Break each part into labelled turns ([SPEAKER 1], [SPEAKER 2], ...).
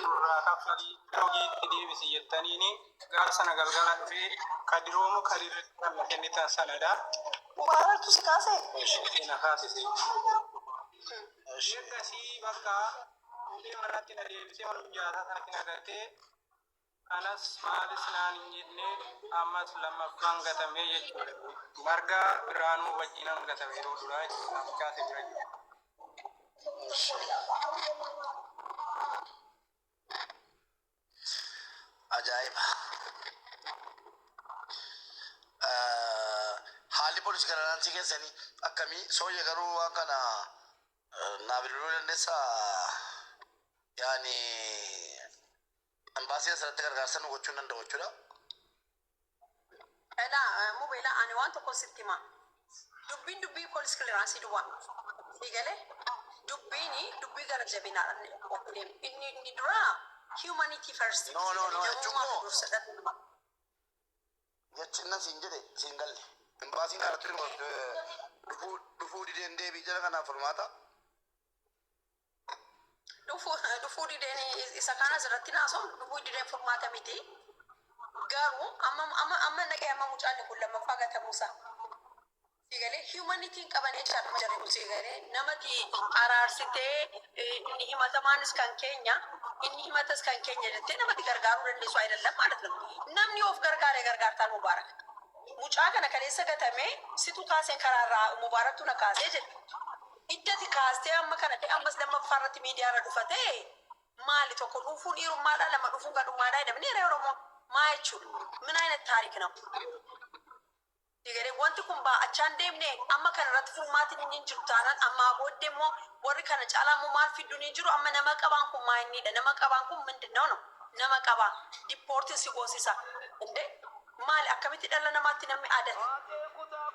[SPEAKER 1] Nurraa kaffalii gara hojiitti deebisi jettaniini gaafa sana galgala dhufee kadiroomo kadirratti kan na kennitan sanadha.
[SPEAKER 2] Mubaaraktu si kaasee?
[SPEAKER 1] Ee na kaasise.
[SPEAKER 3] Eshi.
[SPEAKER 1] Ergasii bakka fuudhee manatti na deebisee manuma jaasaa sanatti na gatee kanas maalis naan hin jenne ammas lammaffaan gatamee jechuudha. Margaa Birhaanuu wajjinan gatame yeroo duraa jechuudha. Mucaa si bira jiru.
[SPEAKER 3] Ajaa'iba. Haalli polis gararaansii keessanii akkamii? Sooyye garuu waan kana naa bilbiluu dandeessaa? Yaani Ambaasiin asirratti gargaarsa nu gochuu hin danda'u jechuudha.
[SPEAKER 2] Elaa mube elaa ani waan tokkon sitti hima dubbiin dubbii police clearance duwwaa miti sii galee dubbiini dubbii gara jabinaadha inni inni duraa humanity first
[SPEAKER 3] No
[SPEAKER 2] sii
[SPEAKER 3] no
[SPEAKER 2] galee
[SPEAKER 3] no jechuun
[SPEAKER 2] namummaatu
[SPEAKER 3] koo
[SPEAKER 2] dursa dhalli namaa.
[SPEAKER 3] jechi innan siin jedhe siin galle. Imbaasiin kanatti dhufuu dhufuu dideen deebii jara kanaaf furmaata.
[SPEAKER 2] Dhufuu dhufuu dideen isa kaan asirratti naasofnu dhufuu dideen furmaata miti. Garuu amma amma amma nagaya amma mucaan kun lammaffaa gatamuusaa. Sii galee humanity hin qaban jechaadha amma jarri kun sii galee namati araarsitee inni himatamaanis kan keenya inni himatas kan keenya jettee namati gargaaruu dandeessu ayidallam ማለት ነው. Namni of gargaare gargaartaan Mubaarak. Mucaa kana kaleessa gatamee situ kaaseen karaarraa Mubaaraktu na kaasee jedhe. Hidda ati kaastee amma kana ta'e ammas lammaffaa irratti miidiyaa irra dhufa ta'e maali tokko dhuufuun dhiirummaadha lama dhufuun gadhummaadha jedhamni yeree Oromoo maa jechuudha min ayinat taarik ነው Egeree wanti kun baa'achaa hin deemne amma kana irratti furmaatiin inni hin jiru taanaan ammaa booddee immoo warri kana caalaa immoo maal fidduun hin jiru amma nama qabaan kun maa innidha nama qabaan kun mindinnaw ነው nama qabaa dipoortiin si goosisa inde maali akkamitti dhala namaatti namni adata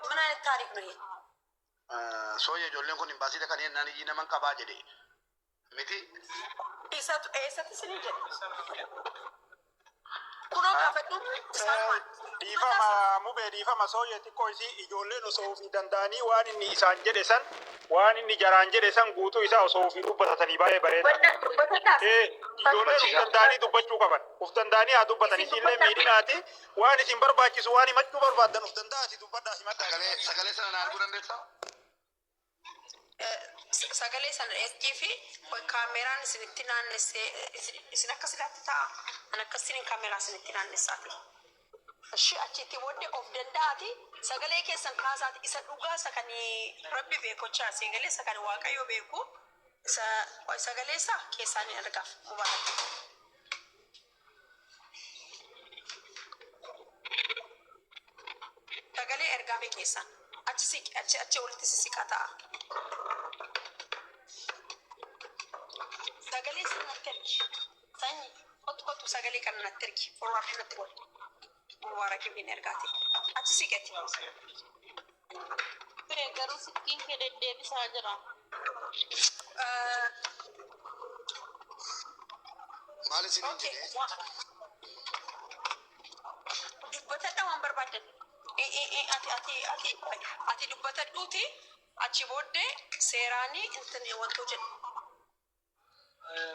[SPEAKER 2] ምን አይነት ታሪክ ነው ይሄ?
[SPEAKER 3] Sooyya ijoolleen kun imbaasii dhaqanii jennaan iyyii naman qabaa jedhe miti.
[SPEAKER 2] Isatu eessatti isinii jedhe? Kunoo gaafadhu isaanumaan.
[SPEAKER 1] Dhiifama mubee dhiifama sooyya xiqqoo isii ijoolleen osoo ofii danda'anii waan inni isaan jedhe san waan inni jaraan jedhe san guutuu isaa osoo ofii dubbatatanii baay'ee bareeda.
[SPEAKER 2] Dubbadha dubbadhaaf.
[SPEAKER 1] Ee ijoolleen of danda'anii dubbachuu qaban. Of danda'anii haa dubbatan
[SPEAKER 2] Isin
[SPEAKER 1] isiillee
[SPEAKER 2] dubbadhaa.
[SPEAKER 1] miidhinaati waan isin barbaachisu waan himachuu barbaaddan of danda'aati dubbadhaa himadhaa.
[SPEAKER 3] Sagalee sagalee sana na arguu dandeessaa?
[SPEAKER 2] Sagalee sana ergii fi kaameraan isinitti naannessee isin akka silaatti ta'a. An akkasiin kaameraa isinitti naannessaati. Ishi achitti booddee of danda'aati sagalee keessan kaasaati isa dhugaa isa kan rabbi beekochaa sagalee isa kan waaqayyo beeku isa sagalee isaa keessaan hin argaaf mubaarak. Sagalee ergaame keessaan achi siqi achi achi walitti sisiqaa ta'a. Sagalee sana natti ergi. Sanyi kottu kottu sagalee kana natti ergi. Forward natti godhi. Mubaarakiif hin ergaati. Achi siqeti.
[SPEAKER 4] Ture garuu silkiin kee deddeebisaa jira.
[SPEAKER 3] Maal isiniin
[SPEAKER 2] Okay.
[SPEAKER 3] jedhee?
[SPEAKER 2] Dubbatadha waan barbaaddan. Ati ati ati ati dubbatadhuuti achi booddee seeraanii intin wantoo jedhu.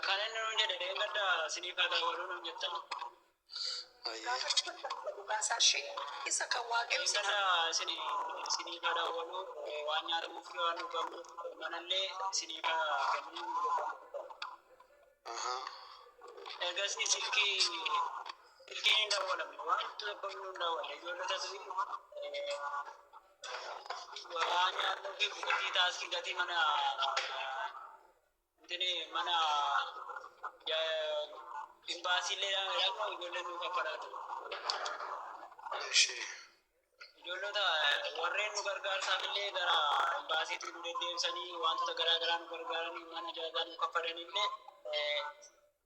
[SPEAKER 5] Kan inni nuun jedhe dheengadda isiniif haa daawwaduu nuun jettan.
[SPEAKER 3] Ayyee.
[SPEAKER 2] Gaafachuu barbaadda dhugaa isaa ishee isa kan waaqayyo isin
[SPEAKER 5] Dheengadda isin isiniif haa daawwaduu waan nyaatamuu fi waan dhugamu manallee isiniif haa kennuu nuun jettan.
[SPEAKER 3] Ahaa.
[SPEAKER 5] Ergasii silkii silkiin hin dawwalamne waan tokko hin dawwalle ijoollotas waan nyaannuu fi gatii taaskii gatii mana intini mana imbaasiillee dhaqnu ijoolleen nu kaffalaa ture.
[SPEAKER 3] Ishi.
[SPEAKER 5] Ijoollota warreen nu gargaarsaaf illee gara imbaasiitti nu deddeebisanii wantoota garaa garaa nu gargaaranii mana nyaataa nu kaffalanii illee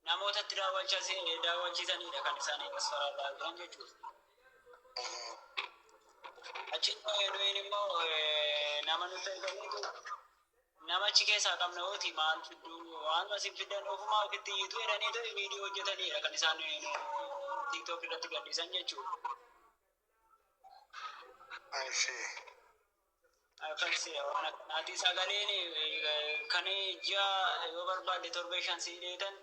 [SPEAKER 5] namootatti daawwachiisanidha kan isaan asfaraarraa jiran jechuudha. Achiin nuyin immoo nama nutti erganiitu nama achi keessaa qabna hooti maal fidduu waan asin fiddan ofumaa ofitti iyyitu jedhaniitu viidiyoo hojjetanidha kan isaan TikTok irratti gadhiisan jechuudha.
[SPEAKER 3] Ishi.
[SPEAKER 5] Akkas waan akkanaati sagaleen kan ji'a yoo barbaadde torbee shan sii dheetan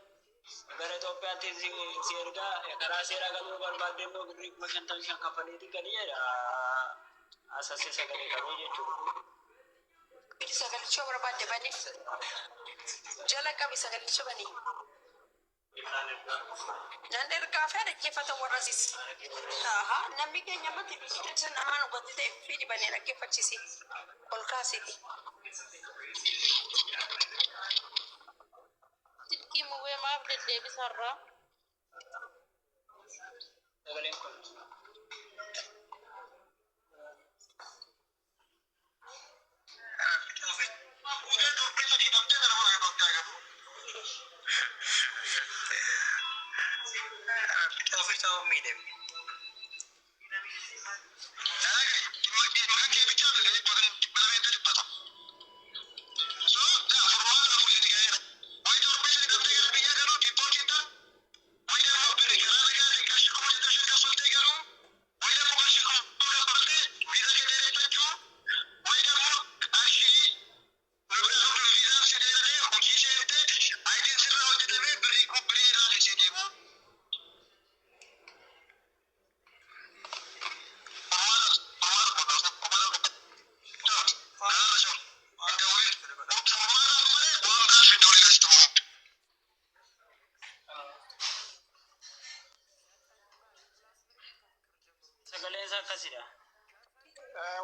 [SPEAKER 5] gara Itoophiyaatti si ergaa, karaa seeraa galuu barbaadde immoo birrii 55,000 kaffaleetii galii jedha. Asasee sagalee qabee jechuudha.
[SPEAKER 2] Sagalichoo barbaadde bani. Jala qabi, sagalicha bani. Nan ergaa fi dhaggeeffatan warra sis. Aha, namni keenya ammatti biyyi namaan wanti ta'e fi dibanii dhaggeeffachisi. Ol kaasiti.
[SPEAKER 4] Silkii Mubee maaf deddeebisarraa?
[SPEAKER 5] Sagaleen kun. Sagaleen isaa akkasidha.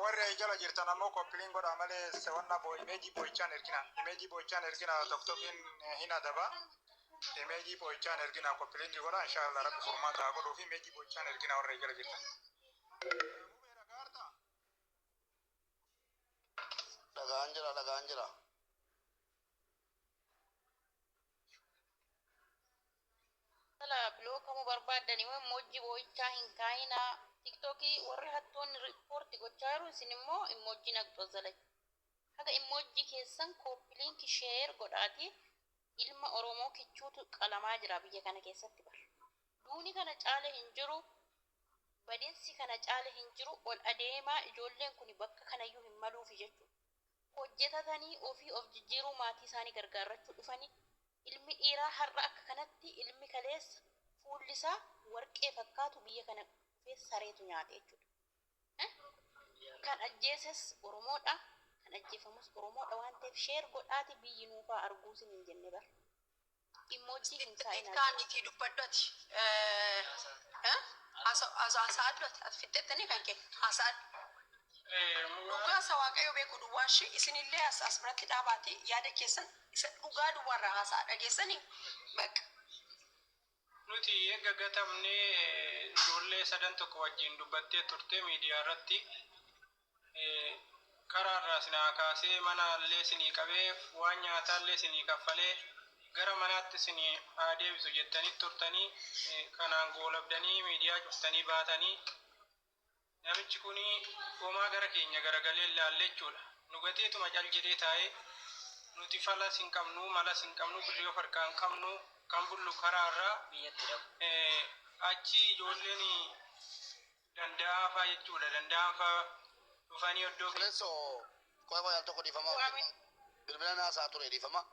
[SPEAKER 1] Warri jala jirtan ammoo copy link godhaa malee wanna imeejii boo'ichaan ergina. Imeejii boo'ichaan ergina, TikTokiin hin adaba. Imeejii boo'ichaan ergina, copy link godhaa. Inshaallah Rabbi furmaata haa godhuu fi imeejii boo'ichaan ergina warri jala jirtan.
[SPEAKER 3] Dhagaan jira, dhagaan jira.
[SPEAKER 4] Sala bilookamuu barbaaddanii emoji boo'ichaa hin kaayinaa. TikTokii warri hattoonni report gochaa jiru, isin immoo emoji naqxoo zalai. Haga emoji keessan copy link, share godhaati. Ilma Oromoo kichuutu qalamaa jira biyya kana keessatti bara. Duuni kana caale hin jiru. Badinsi kana caale hin jiru. Ol adeemaa ijoolleen kun bakka kanayyuu hin maluufi jechuudha. Hojjetatanii ofii of jijjiiruu, maatii isaanii gargaarrachuu dhufanii, ilmi dhiiraa har'a akka kanatti, ilmi kaleessa fuulli isaa warqee fakkaatu biyya kana dhufee sareetu nyaate jechuudha. Kan ajjeeses Oromoodha. Kan ajjeefamus Oromoodha waan ta'eef share godhaati biyyi nuufaa arguu sin hin jenne bara. Emoji hin kaa'inaa.
[SPEAKER 2] Kaanitii dubbadhu ati. Haasa'adhu ati. Ati fixxettanii kan kee haasa'adhu. Dhugaa isa Waaqayyo beeku duwwaa ishee isinillee as biratti dhaabaati, yaada keessan isa dhugaa duwwaarraa haasa'a dhageessanii bakka.
[SPEAKER 1] Nuti eega gatamnee ijoollee sadan tokko wajjin dubbattee turte miidiyaa irratti. Karaarraa sinaa kaasee mana illee sinii qabee, waan nyaataallee sinii kaffalee gara manaatti sinii haa deebisu jettanii turtanii, kanaan goolabdanii miidiyaa cuftanii baatanii, namichi kun homaa gara keenya garagalee ilaalle jechuudha. Nu gateetuma cal jedhee taa'ee, nuti falas hin qabnu, malas hin qabnu, birrii of harkaa hin qabnu, kan bullu karaarraa
[SPEAKER 5] Biyyatti dhabu.
[SPEAKER 1] Achi ijoolleen danda'aa faa jechuudha. Danda'aan faa dhufanii iddoo
[SPEAKER 3] Fileessoo, qoy qoy, al tokko dhiifama. Bilbila naasaa ture, dhiifama.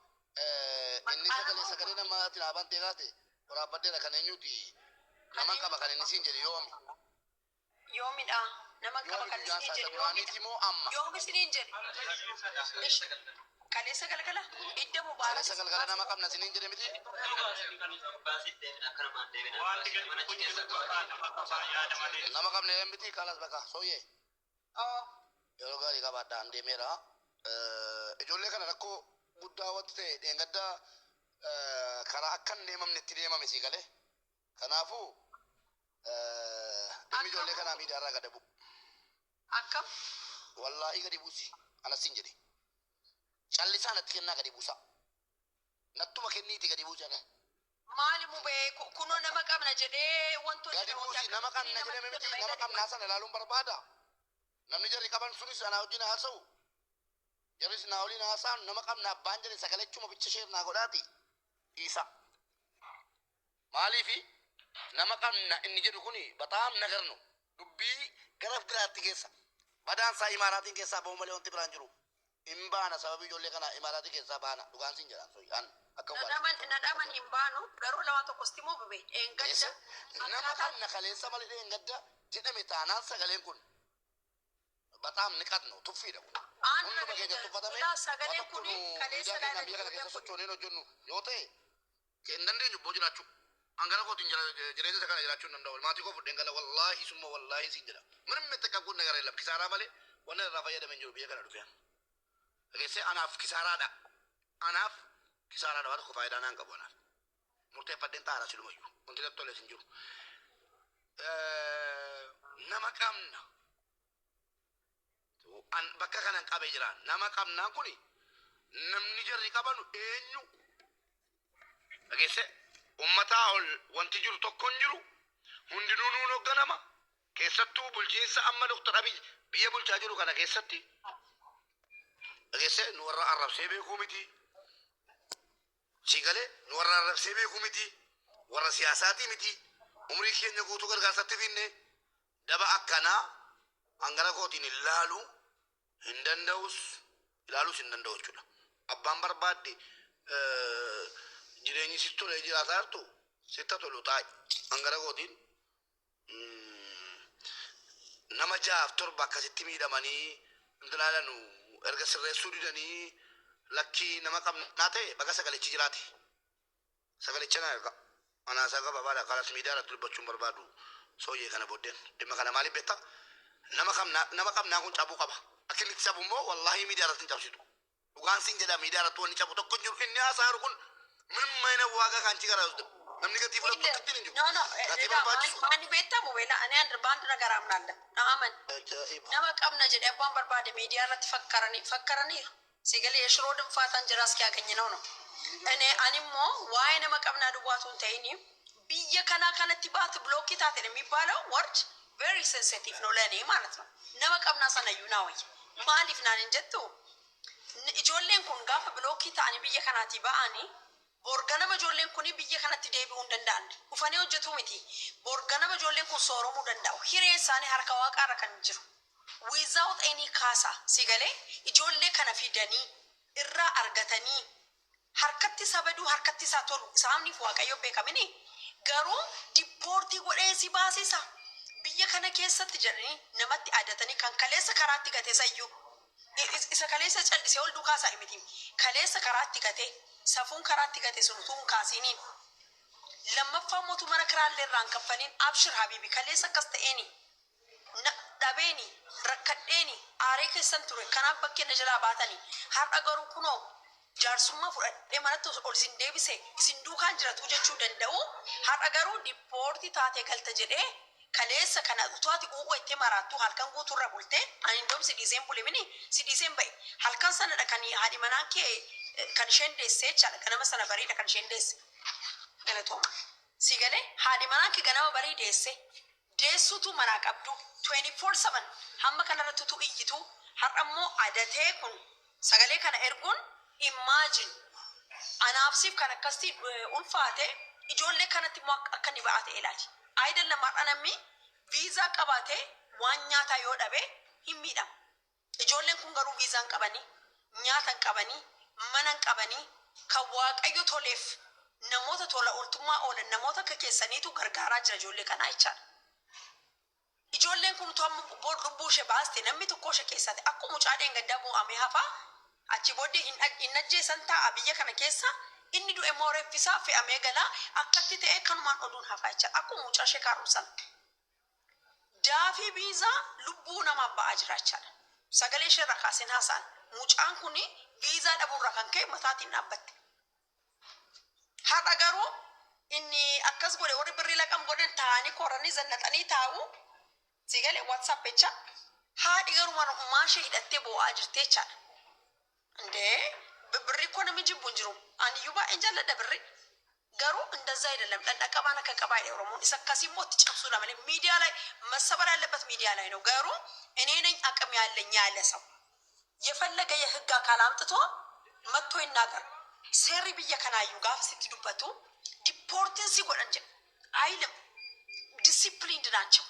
[SPEAKER 3] Inni sagalee namaatti naa bantee kaate waraabbadheera, kan eenyuti? Naman qaba kan inni siin jedhe yoomi?
[SPEAKER 2] Yoomidha? Nama qaba
[SPEAKER 3] Yoomi
[SPEAKER 2] kan
[SPEAKER 3] guyyaan
[SPEAKER 2] isiniin
[SPEAKER 3] isaa
[SPEAKER 2] jedhe
[SPEAKER 3] duraaniiti
[SPEAKER 2] yoomidha?
[SPEAKER 3] moo amma?
[SPEAKER 2] Yoom isiniin jedhe? Kaleessa galgala idda mubaarak.
[SPEAKER 3] Kaleessa galgala nama qabna isiniin jedhe miti?
[SPEAKER 1] Wanti gadi yaada malee.
[SPEAKER 3] Nama qabna miti kalas bakka sooyyee. Yeroo gaarii qabaadhaan deemeera. Ijoollee kana rakkoo guddaa wanti ta'e dheengadda karaa akka hin deemamnetti deemame sii galee. Kanaafuu dhimmi ijoollee kanaa miidiyaa irraa gad bu'u.
[SPEAKER 2] Akkam?
[SPEAKER 3] Wallaahii gadi buusi. Anas siin jedhe. Callisaa natti kennaa, gadi buusa. Nattuma kenniiti gadi buusi ana.
[SPEAKER 2] Maali Mubee, kunoo nama qabna jedhee wantoota
[SPEAKER 3] Gadi buusi, nama qabna jedhame miti, nama qabnaa sana ilaaluun barbaada. Namni jarri qaban sunis anaa wajjin haasa'u. Jarris naa waliin haasa'an, nama qabna abbaan jedhe sagalechuma bicha share naa godhaati. Dhiisa. Maaliifi nama qabna inni jedhu kuni bataam nagarnu dubbii gara biraatti keessa. Badaan isaa imaaraatiin keessaa bahu malee wanti biraan jiru. Hin baana, sababii ijoollee kana imaaraatii keessaa baana, dhugaan siin jedhaan soyyaan. Akka waan.
[SPEAKER 2] Nadhaman hin baanu garuu lama tokkosti immoo bube
[SPEAKER 3] Keessa
[SPEAKER 2] eengadda
[SPEAKER 3] nama
[SPEAKER 2] akkaataa
[SPEAKER 3] qabna kaleessa malee dheengadda jedhame taanaan sagaleen kun bataam niqat ነው tuffiidha kun.
[SPEAKER 2] Aan
[SPEAKER 3] Hunduma keenya tuffatame
[SPEAKER 2] ilaa
[SPEAKER 3] waan
[SPEAKER 2] sagaleen
[SPEAKER 3] tokko
[SPEAKER 2] kun
[SPEAKER 3] nu
[SPEAKER 2] kaleessa
[SPEAKER 3] miidiyaa keenya
[SPEAKER 2] ilaalan
[SPEAKER 3] biyya kana keessa
[SPEAKER 2] ijoolleen kun
[SPEAKER 3] sochooneen hojjennu yoo ta'e hin dandeenyu boo jiraachuu. Angara kootiin jireenya isa kana jiraachuu hin danda'u. Maatii koo fudheen gala wallaahi summa wallaahi siin jedha. ምንም የጠቀምኩት ነገር የለም kisaaraa malee wanna irraa fayyadame hin jiru biyya kana dhufee. Dhageessee anaaf kisaaraadha. Anaaf kisaaraadha waan tokko faayidaa naan qabu anaaf. Murteeffadheen taa'aadha silumayyuu. Wanti natti toles hin jiru. Nama qabna. An bakka kanan qabee jira. Nama qabnaan kuni namni jarri qabanu eenyu? Dhageesse ummataa ol wanti jiru tokko hin jiru. Hundinuu nuun hoogganama. Keessattuu bulchiinsa amma Dr. Abiy biyya bulchaa jiru kana keessatti. Dhageesse nu warra arrabsee beekuu miti. Si galee nu warra arrabsee beekuu miti. Warra siyaasaatii miti. Umrii keenya guutuu gargaarsatti finne daba akkanaa hangara kootiin ilaalu hin danda'us ilaaluus hin danda'u jechuudha. Abbaan barbaadde jireenyi sitti tolee jiraataa jirtu sitta tolu taa'i. Hangara kootiin nama ja'aaf torba akkasitti miidhamanii intilaalanu erga sirreessuu didanii lakkii nama qabnaa ta'e baga sagalichi jiraate. Sagalicha na erga. Anaasaa gabaabaa kanas miidiyaa irratti dubbachuun barbaadu sooyyee kana booddeen dhimma kana maaliif beektaa? Nama qabnaa nama qabnaa kun cabuu qaba. Akka inni itti cabu immoo wallaahi miidiyaa irratti hin cabsitu. Dhugaan siin jedha miidiyaa irratti wanni cabu tokko hin jiru. Inni haasa'aa kun ምንም አይነት ዋጋ ከአንቺ ጋር አይወስድም። Namni gatii fudhatu akkatti hin jiru.
[SPEAKER 2] No, no,
[SPEAKER 3] Gatii
[SPEAKER 2] egaa
[SPEAKER 3] barbaachisu.
[SPEAKER 2] maani beektamu beela ani በአንድ ነገር አምናለሁ አመን
[SPEAKER 3] Ajaa'iba.
[SPEAKER 2] nama qabna jedhe abbaan barbaade miidiyaa irratti fakkaranii fakkaraniiru sigalee የሽሮ ድንፋታ እንጀራ እስኪያገኝ ነው ነው እኔ animmoo waa'ee nama qabnaa duwwaatu hin ta'in biyya kanaa kanatti baatu block taate የሚባለው word very sensitive ነው ለእኔ ማለት ነው። Nama qabnaa sanayyuu naa wayya maaliif naan hin jettu ijoolleen kun gaafa block ta'anii biyya kanaatii ba'anii borganama ijoolleen kun biyya kanatti deebi'uu hin danda'an dhufanii hojjetuu miti borganama ijoolleen kun sooromuu danda'u hireen isaanii harka waaqaarra kan jiru without any kaasa si galee ijoollee kana fidanii irraa argatanii harkatti isa baduu harkatti isaa tolu isaaniif waaqayyo beekamini garuu deport godhee si baasisa biyya kana keessatti jedhanii namatti adatanii kan kaleessa karaatti gatee sayyuu isa kaleessa callisee ol duukaa isaa miti kaleessa karaatti gatee safuun karaatti gate sun utuu hin kaasiniin lammaffaa mootu mana kiraallee irraa hin kaffaliin abshir habiibi kaleessa akkas ta'eeni dhabeeni rakkadheeni aaree keessan ture kanaaf bakkee na jalaa baatanii har'a garuu kunoo jaarsummaa fudhadhee manatti ol isin deebise isin duukaan jiratuu jechuu danda'u har'a garuu deport taatee galta jedhee kaleessa kana utuu ati u'uu itti maraattu halkan guutuurra bulte ani indoom si dhiiseen bule mini si dhiiseen ba'e halkan sanadha kan haadhi manaan kee kan isheen deesse jechaadha ganama sana bariidha kan isheen deesse galatooma si galee haadhi manaan kee ganama barii deesse deessuutu manaa qabdu 24/7 hamma kanarratti utuu iyyitu har'a immoo adatee kun sagalee kana erguun imagine anaafsiif kan akkasitti ulfaate ijoollee kanatti immoo akka inni ba'aa ta'e ilaali. Ayidallam har'a namni viizaa qabaatee waan nyaataa yoo dhabe hin miidhamu. Ijoolleen kun garuu viizaa hin qabanii, nyaata hin qabanii, mana hin qabanii, kan waaqayyo toleef namoota tola ooltummaa oolan namoota akka keessaniitu gargaaraa jira ijoollee kanaa jechaadha. Ijoolleen kun utuu amma bor lubbuu ishee baaste namni tokko ishee keessaati akkuma mucaa dheengaddaa bu'amee hafaa achi booddee hin ajjeesan taa'a biyya kana keessa inni du'e immoo reeffisaa fe'amee galaa akkatti ta'ee kanumaan oduun hafaa jechaadha akkuma mucaa ishee kaaruu sana. Daafii viizaa lubbuu namaaf ba'aa jira jechaadha. Sagalee ishee irra kaaseen haasa'an mucaan kun viizaa dhabuurra kan ka'e mataatiin dhaabbatte. Har'a garuu inni akkas godhe warri birrii laqan godhan taa'anii koranii zannaxanii taa'u sigalee WhatsApp jecha haadhi garuu manumaa ishee hidhattee boo'aa jirti jechaadha. Indee birrii koo namni jibbu hin jiru. Ani iyyuu baay'een jaalladha birrii. Garuu እንደዛ አይደለም። dhaqabaan akka qabaa ኦሮሞን isa akkasii immoo itti cabsuudha malee ሚዲያ ላይ መሰበር ያለበት ሚዲያ ላይ ነው። Garuu እኔ ነኝ አቅም ያለኝ ያለ ሰው የፈለገ የህግ አካል አምጥቶ መጥቶ ይናገር። Seerri biyya kanaayyuu gaafa sitti dubbatu deport si godhan jedha አይልም። Disciplined ናቸው።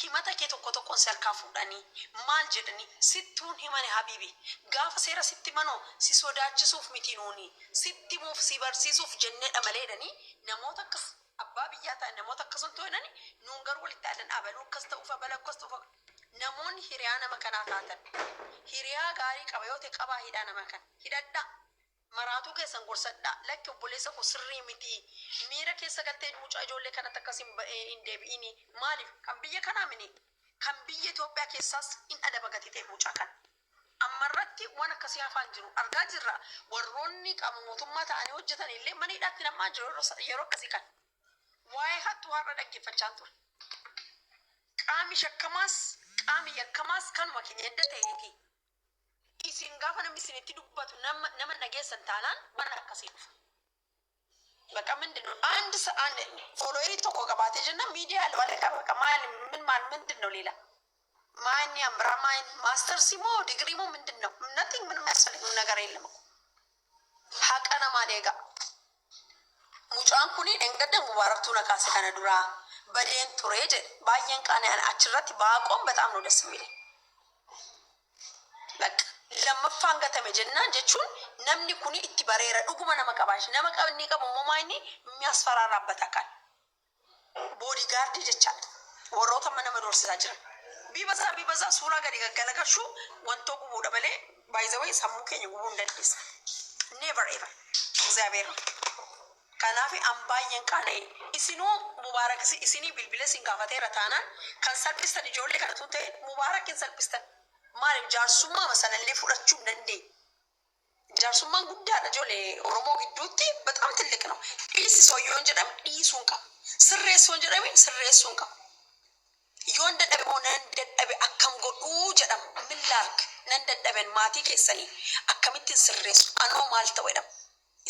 [SPEAKER 2] Himata kee tokko tokkoon si harkaa fuudhanii maal jedhanii sittuun himane. Habiibi, gaafa seera sitti manoo si sodaachisuuf miti, nuuni sitti himuuf, si barsiisuuf jenneedha malee jedhanii, namoota akkas abbaa biyyaa ta'an, namoota akkasuma ta'anii nuun garuu walitti aadan, abaluu akkas ta'uuf, abala akkas ta'uuf. Namoonni hiriyaa nama kanaa taatan, hiriyaa gaarii qaba yoo ta'e qabaa hidhaa nama kana hidhadhaa. Maraatuu keessan gorsadhaa. Lakki, obboleessa koo, sirrii miti, miira keessa galtee mucaa ijoollee kanatti akkas hin deebi'ini. Maaliif kan biyya kanaa mini, kan biyya Itoophiyaa keessaas hin adaba gatii ta'e mucaa kana. Ammarratti waan akkasii hafaan jiru argaa jirra. Warroonni qaama mootummaa ta'anii hojjetan illee mana hidhaatti namaa jiru yeroo akkasii kana. Waa'ee hattuu har'a dhaggeeffachaa ture. Qaami shakkamaas qaami yakkamaas kanuma keenya edda ta'eeti. Isin gaafa namni isinitti dubbatu nama dhageessan taanaan waan akkasii dhufa. በቃ ምንድን ነው? አንድ አንድ follower tokko qabaatee jenna miidiyaa አለ። በቃ ማን ምን ማን ምንድን ነው ሌላ? ማን ያምራ ማን ማስተርስ ሞ ዲግሪ ሞ ምንድን ነው? Nothing. ምንም ያስፈልግም ነገር የለም እኮ። Haqa namaa eega. Mucaan kuni dheengadda Mubaaraktuu na kaase, kana duraa badeen ture jedhe. Baay'een qaana'an achirratti baaqoon በጣም ነው ደስ የሚለኝ። በቃ lammaffaan gatame jennaan jechuun namni kuni itti bareera, dhuguma nama qabaashi nama qabni qabu immoo maayini የሚያስፈራራበት አካል bodyguard jechaadha. Warroota amma nama doorsisaa jiran. ቢበዛ ቢበዛ suuraa gadi gaggalagashuu wantoo gubuudha malee, by the way, sammuu keenya gubuu hin dandeessa. Never ever. እግዚአብሔር ነው። Kanaaf an baay'een qaana'e. Isinuu Mubaarak isinii bilbila isin gaafateera taanaan kan salphistan ijoollee kana tun ta'e Mubaarak hin salphistan. Maaliif jaarsummaa sanallee fudhachuu hin dandeenye? Jaarsummaan guddaadha ijoollee Oromoo gidduutti, በጣም ትልቅ ነው። Dhiisi soyyoon jedhame dhiisuun qaba. Sirreessuun jedhame sirreessuun qaba. Yoon dadhabe immoo nan dadhabe, akkam godhuu jedhama. ምን ላርግ, nan dadhaben, maatii keessanii akkamittiin sirreessu, anoo maal ta'u jedhama.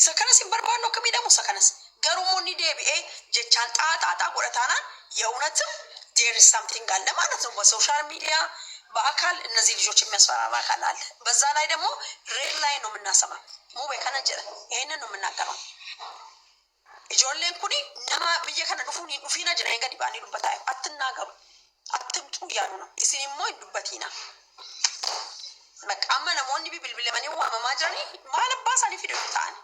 [SPEAKER 2] Isa kanas hin barbaannu akka miidhamu isa kanas. Garuu immoo inni deebi'ee jechaan xaaxaaxaa godha taanaan የእውነትም there is something አለ ማለት ነው። በ social media በአካል እነዚህ ልጆች የሚያስፈራራ አካል አለ። በዛ ላይ ደግሞ red ላይ ነው የምናሰማ። ሙቤ kana jedha, ይሄንን ነው የምናገረው። Ijoolleen kuni nama biyya kana dhufuun hin dhufiina jedhanii gadi ba'anii dubbataa jiru. አትናገሩ, አትምጡ እያሉ ነው። Isin immoo hin dubbatiina. በቃ amma namoonni bilbilamanii waamamaa jiranii maal abbaa isaanii fidatu ta'an.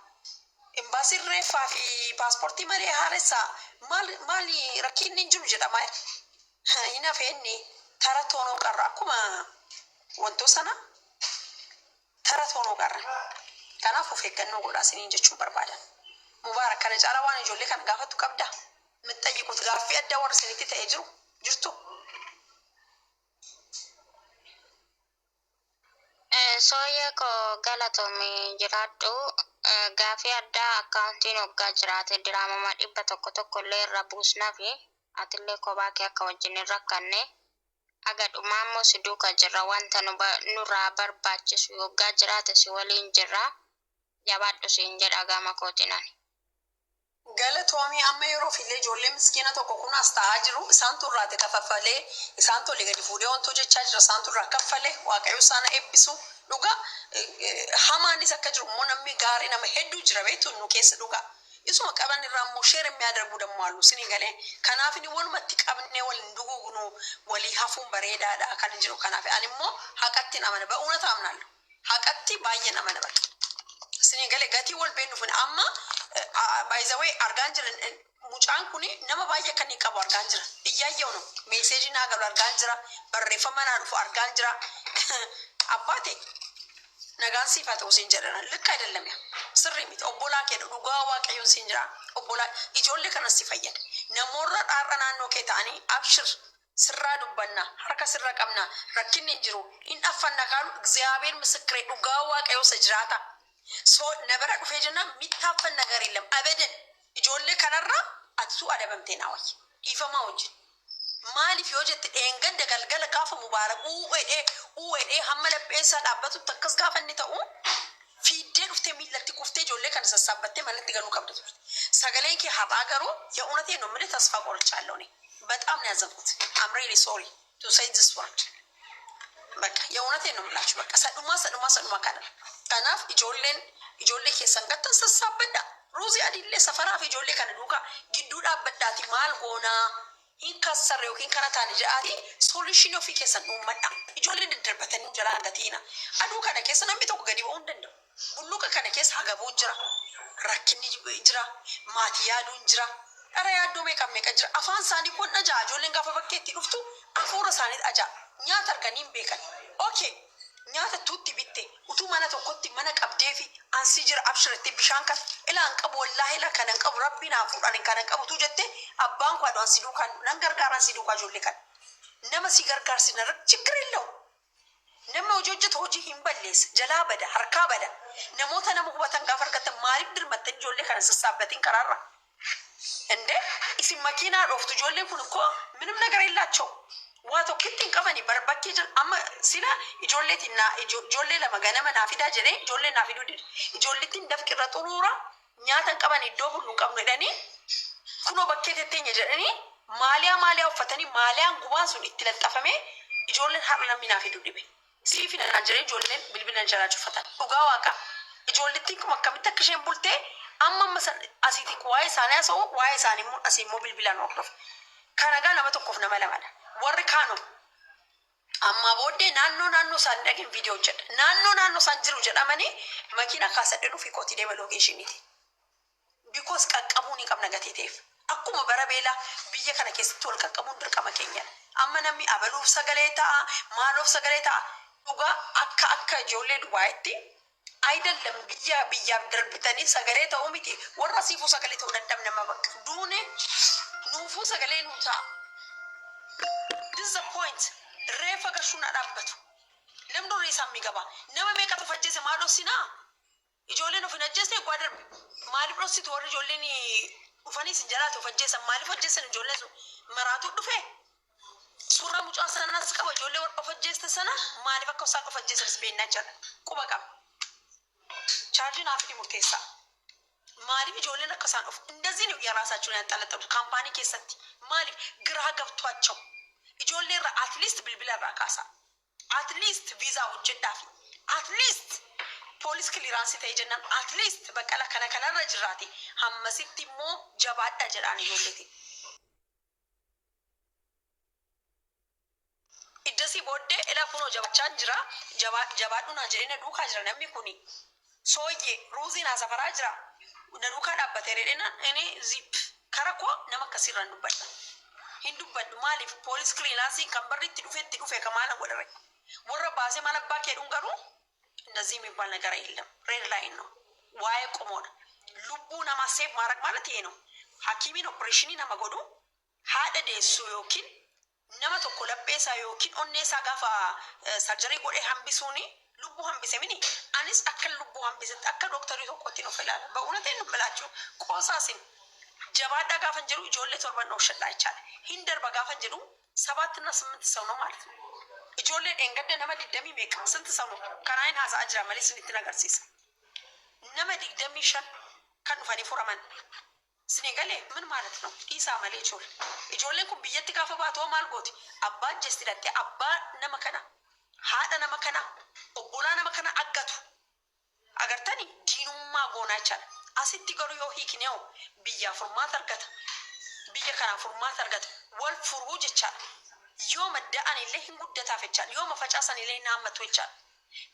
[SPEAKER 2] Imbaasiin reeffaa fi paaspoortii malee haaressaa maal maali rakkinni hin jiru jedhama. Hin hafeenni tara toonoo qarra, akkuma wantoo sana tara toonoo qarra. Kanaaf of eeggannoo godhaa isiniin jechuun barbaadan. Mubaarak, kana caalaa waan ijoollee kana gaafattu qabdaa? የምትጠይቁት gaaffii addaa warra isinitti ta'ee jiru jirtu?
[SPEAKER 6] Sooyyee koo, galatoomii, jiraadhu. Gaafii addaa akkaawuntiin hoggaa jiraate diraamama 100 tokko illee irra buusnaa fi atillee kophaa kee akka wajjin hin rakkanne aga dhumaa immoo si duuka jirra. Wanta nurraa barbaachisu hoggaa jiraate si waliin jirra. Jabaadhu siin jedha gama kootiin ani.
[SPEAKER 2] Galatoomii. Amma yeroo fillee ijoollee miskiina tokko kun as ta'aa jiru, isaantu irraati kaffalee, isaantu olii gadi fuudhee wantu jechaa jira, isaantu irraa kaffalee. Waaqayyo isaan eebbisu. Dhuga hamaanis akka jiru immoo namni gaarii nama hedduu jira beektu nu keessa. Dhuga isuma qaban irraa immoo share የሚያደርጉ ደግሞ አሉ sini galee. Kanaaf inni walumatti qabnee waliin duguugnu walii hafuun bareedaadha kan hin jiru. Kanaaf ani immoo haqatti amana, በእውነት አምናለሁ, haqatti baay'een amana. በቃ sini galee, gatii wal beennuuf amma, by the way, argaan jira. Mucaan kun nama baay'ee kan inni qabu argaan jira. Iyyaayyaw ነው, message naa galu argaan jira, barreeffama naa dhufu argaan jira. Abbaate, nagaan siif haa ta'u siin jedhan. ልክ አይደለም ያ, sirrii miti. Obbolaa kee, dhugaa Waaqayyoon siin jira, obbolaa ijoollee kanas si fayyada. Namoorra dhaarra naannoo kee ta'anii abshir, sirraa dubbanna, harka sirra qabna, rakkinni hin jiru, hin affanna kaalu. እግዚአብሔር ምስክሬ, dhugaa Waaqayyoo isa jiraata, so na bira dhufee jennaan mittaafan ነገር የለም abadan. Ijoollee kanarraa atituu adabamtee naa wayya, dhiifamaa wajjin. Maaliif yoo jette, dheengadda galgala gaafa Mubaarak u'eedhee u'eedhee hamma lapheessaa dhaabbatutti akkas gaafa inni ta'u, fiiddee dhuftee miillatti kuftee ijoollee kana sassaabbattee manatti galuu qabda turte. Sagaleen kee har'aa garuu የእውነቴን ነው የምልህ ተስፋ ቆርጫለሁ እኔ። በጣም ነው ያዘንኩት። I'm really sorry to say this word. በቃ የእውነቴን ነው የምላችሁ። በቃ ሰዱማ ሰዱማ ሰዱማ kana. Kanaaf ijoolleen ijoollee keessan gattan sassaabbadha. Ruuzii adiillee safaraa fi ijoollee kana duukaa gidduu dhaabbadhaati maal goonaa? Hin kassarre yookiin kana taane jedhaati solution ofii keessan uummadha. Ijoollee daddarbatanii jalaa gatiina. Aduu kana keessa namni tokko gadi ba'uu hin danda'u. Bulluqa kana keessa hagabuun jira. Rakkinni jira. Maatii yaaduun jira. Dhara yaaddoo meeqa meeqa jira. Afaan isaanii kun ajaa ijoolleen gaafa bakkeetti dhuftu hafuura isaanii ajaa. Nyaata arganii hin beekan. Okay. Nyaata tuutti bitte utuu mana tokkotti mana qabdee fi ansii jira abshiritti bishaan kan ilaan qabu, wallaahi ila kanan qabu, rabbi naa fuudhan kanan qabu tu jette, abbaan koo adu'an si duukaa nan gargaaran, si duukaa ijoollee kan nama si gargaarsina ችግር የለውም. Namni hojii hojjetu hojii hin balleessa, jalaa bada, harkaa bada. Namoota nama hubatan gaafa argatan maaliif dirmattan ijoollee kana sassaabbatiin karaarra? እንዴ isin makiinaa dhooftu, ijoolleen kun እኮ ምንም ነገር የላቸው, waa tokkitti hin qabani barbakkee jira. Amma sila ijoolleetiin naa ijoollee lama ganama naa fidaa jedhee ijoollee naa fiduu dide. Ijoollettiin dafqirra xuruura, nyaata hin qaban, iddoo bullu hin qabnu jedhanii, kunoo bakkee tetteenya jedhanii maaliyaa maaliyaa uffatanii, maaliyaan gubaan sun itti laxxafamee ijoolleen har'a namni naa fiduu dhibe. Sii fidanaa jedhee ijoolleen bilbilan jalaa cufatan. Dhugaa waaqa. Ijoollettiin kun akkamitti akka isheen bultee amma amma asiiti waa'ee isaanii haasa'u, waa'ee isaanii immoo asii immoo bilbilaan hordofu. Kana gaa nama tokkoof nama lamadha. Warri kaanoo ammaa booddee naannoo naannoo isaanii dhageen viidiyoo hojjedha. Naannoo naannoo isaan jiru jedhamanii makiina kaasadhee dhufi kootii deema locationiiti. Because qaqqabuu ni qabna gatii ta'eef. Akkuma bara beelaa biyya kana keessatti wal qaqqabuun dirqama keenyadha. Amma namni abaluuf sagalee ta'a, maaloof sagalee ta'a. Dhugaa akka ijoollee Dubaayitti አይደለም biyya biyyaaf darbitanii sagalee ta'uu miti, warra siifuu sagalee ta'uu dadhabne nama bakka duune nuufuu sagalee nuu ta'a. This is the point. Reeffa gashuun haa dhaabbatu. Namni durii isaan mi gaba. Nama meeqatu fajjeese, maa dhoksinaa? Ijoolleen of hin ajjeesne eeguu darbe. Maaliif dhoksitu? Warri ijoolleen dhufanii isin jalaatu of ajjeesan maaliif ajjeesan? Ijoolleen sun maraatu dhufe? Suuraa mucaa sanaas qaba, ijoollee warra of ajjeeste sana maaliif akka isaan of ajjeesanis beennaa jira. Quba qaba. Chaarjii naaf fidi murteessaa. Maaliif ijoolleen akka isaan of እንደዚህ ነው የራሳቸውን ያንጠለጠሉት company keessatti? Maaliif ግራ ገብቷቸው ijoollee irraa at least bilbila irraa kaasaa, at least viizaa hojjedhaafi, at least police clearance ta'e jennaan, at least baqqala kana kanarra jirraati hammasitti immoo jabaadha jedhaan ijoolleeti. Iddasii booddee ila kunoo jabachaa jira, jabaadhu naa jedhee na duukaa jira namni kuni. Sooyyee ruuzii naa safaraa jira, na duukaa dhaabbatee redhena inni zip kara koo nama akkasiirra hin dubbadha. Hin dubbadhu. Maaliif? Police clearanceiin kan barri itti dhufe itti dhufe kan maala godhare warra baasee maal abbaa keedhuun garuu እንደዚህ የሚባል ነገር የለም። Red line ነው። Waa'ee qomoodha. Lubbuu namaa save ማድረግ ማለት ይሄ ነው። Hakiimiin operation nama godhu, haadha deessu yookiin nama tokko lapheesaa yookiin onneesaa gaafa surgery godhee hambisuuni lubbuu hambise mini, anis akka lubbuu hambisetti akka dooktarii tokkotti of ilaala. በእውነቴን ነው የምላችሁ ቆሳሲን jabaadhaa gaafan jedhu ijoollee torban dhoofshadhaa jechaadha. Hin darba gaafan jedhu ሰባትና ስምንት ሰው ነው ማለት ነው። Ijoollee dheengadda nama digdamii meeqa ስንት ሰው ነው? Kanaan haasa'aa jira malee isinitti agarsiisa. Nama 25 kan dhufanii furaman. Isinii galee ምን ማለት ነው? Dhiisaa malee ijoollee. Ijoolleen kun biyyatti gaafa baatu hoo maal gooti? Abbaa ajjeesti hidhattee, abbaa nama kana, haadha nama kana, obbolaa nama kana aggatu. Agartanii diinummaa goonaa jechaadha. Asitti garuu yoo hiikne hoo biyyaa furmaata argata. Biyya kanaa furmaata argata. Wal furuu jechaadha. Yoo madda'an illee hin guddataaf jechaadha. Yoo facaasan illee hin haammatu jechaadha.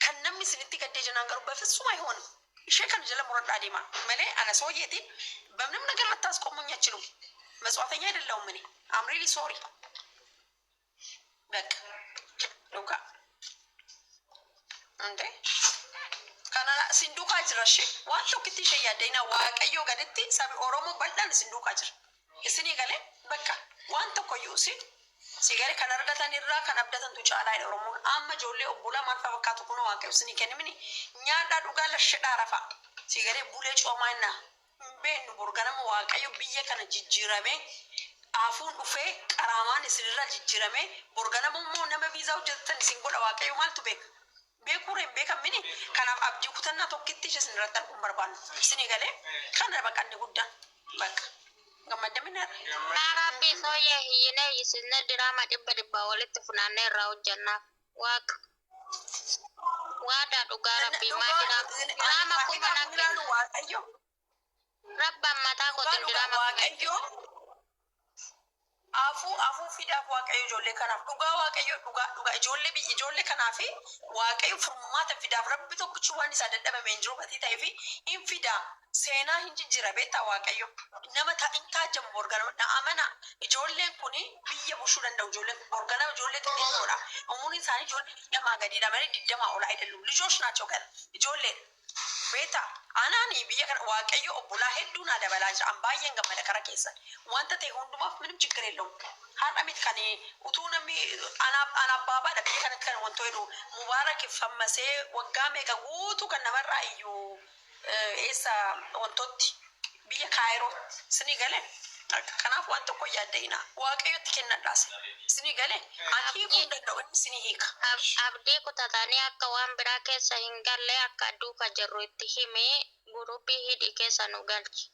[SPEAKER 2] Kan namni isinitti gaddee jenaan garuu በፍጹም አይሆንም። ishee kana jala muradhaa deema malee ana ሰውዬtiin በምንም ነገር ልታስቆሙኝ አትችሉም። መጽዋተኛ አይደለሁም እኔ። I'm really sorry. በቃ dhugaa እንዴ kana sin duukaa jira ishee waan tokkitti ishee yaaddeina waaqayyoo gaditti sabi Oromoo bal'aan isin duukaa jira. Isinii galee bakka waan tokko iyyuu si si galee kan argatan irraa kan abdatantu caalaadha Oromoon. Amma ijoollee obbolaa maal fa'a fakkaatu kunoo waaqayyo isinii kennimini nyaadhaa, dhugaa, lashadhaa, rafaa. Si galee bulee coomaa innaa hin beeknu borganama waaqayyo biyya kana jijjiiramee aafuun dhufee qaraamaan isinirraa jijjiiramee borganama immoo nama viizaa hojjetan isin godha waaqayyo, maaltu beeka? Beekuu hin beekamini. Kanaaf abdii kutannaa tokkitti ishee isin irratti arguun barbaannu. Isinii galee kana baqanni guddaan bakka gammaddaminaadha.
[SPEAKER 6] Rabbi sooyyee hiyyinee hiyyisisne diraama dhibba dhibba walitti funaannee irraa hojjannaaf. Waaqa. Waadaa dhugaa rabbii maa diraama kuma nan kenna.
[SPEAKER 2] Waaqayyo
[SPEAKER 6] Rabbaan mataa
[SPEAKER 2] dhugaa
[SPEAKER 6] kootiin
[SPEAKER 2] dhugaa
[SPEAKER 6] diraama kuma
[SPEAKER 2] waaqayyo. Afuu afuu fidaaf Waaqayyo ijoollee kanaaf, dhugaa Waaqayyo, dhugaa dhugaa ijoollee biyya ijoollee kanaaf Waaqayyo furmaata fidaaf. Rabbi tokkichi waan isaa dadhabame hin jiru gatii ta'ee fi hin fidaa, seenaa hin jijjiira. Beektaa, Waaqayyo nama ta hin taajjamu borganama na amana. Ijoolleen kun biyya bushuu danda'u. Ijoolleen kun borganama ijoollee xixinnoodha. Umuriin isaanii ijoollee 20 gadiidha malee 20 ol አይደሉም። ልጆች ናቸው ገና ijoollee. Beektaa, anaani biyya kana Waaqayyo obbolaa hedduu naa dabalaa jira. An baay'een gammada kara keessan. Wanta ta'e hundumaaf ምንም ችግር የለውም። Har'a miti kan utuu namni ana abbaabaadha biyya kanatti kan wanto jedhu Mubaarak fammasee waggaa meeqa guutuu kan namarraa iyyuu eessa wantotti biyya Kaayirootti sinii galee. Kanaaf waan tokko yaadda'ina, Waaqayyotti kennadhaas sinii galee. An hiikuu hin danda'u, inni sinii hiika.
[SPEAKER 6] Abdii kutatanii akka waan biraa keessa hin galle, akka duuka jirru itti himee guruppii hidhi keessa nu galchi.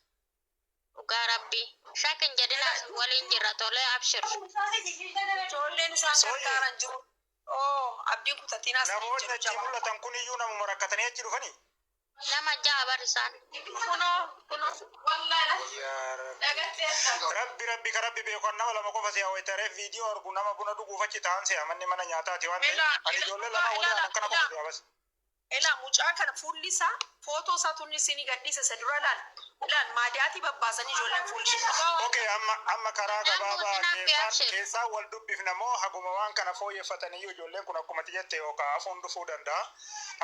[SPEAKER 6] Dhugaa Rabbii. Shak hin jedhina, waliin jirra, tolee, abshir.
[SPEAKER 2] Ijoolleen isaan
[SPEAKER 1] Sooyyee.
[SPEAKER 2] gargaaran jiru. Oo, abdiin kutatinaa sanii
[SPEAKER 1] Namoonni
[SPEAKER 2] jedhu
[SPEAKER 1] achi
[SPEAKER 2] jabaa.
[SPEAKER 1] mul'atan kun iyyuu namuma rakkatanii achi dhufanii?
[SPEAKER 6] Nama ja'a bar isaan.
[SPEAKER 2] Kunoo kunoo.
[SPEAKER 1] Yaa Rabbi. Rabbi rabbi ka rabbi beeku, nama lama qofa si'a wayitareef viidiyoo argu, nama buna dhuguuf achi ta'an si'a manni mana nyaataati waan ta'eef
[SPEAKER 2] Ilaa
[SPEAKER 1] ani
[SPEAKER 2] ilaa
[SPEAKER 1] ijoollee
[SPEAKER 2] dhugaa
[SPEAKER 1] lama walii
[SPEAKER 2] ilaala
[SPEAKER 1] akkana qofa
[SPEAKER 2] ilaa
[SPEAKER 1] si'a bas.
[SPEAKER 2] Ilaa, mucaa kana fuulli isaa, footoo isaa tunni isinii gadhiise isa dura ilaal. Ilaal, maadiyaatii babbaasanii ijoolleen fuulli ishee dhugaa waan
[SPEAKER 1] Okay, amma amma karaa
[SPEAKER 6] Naan
[SPEAKER 1] gabaabaa
[SPEAKER 6] buusin abbi
[SPEAKER 1] keessaan
[SPEAKER 6] abshir.
[SPEAKER 1] keessaan wal dubbifna moo haguma waan kana fooyyeffataniyyuu ijoolleen kun akkuma ati jette yookaan afuun dhufuu danda'a.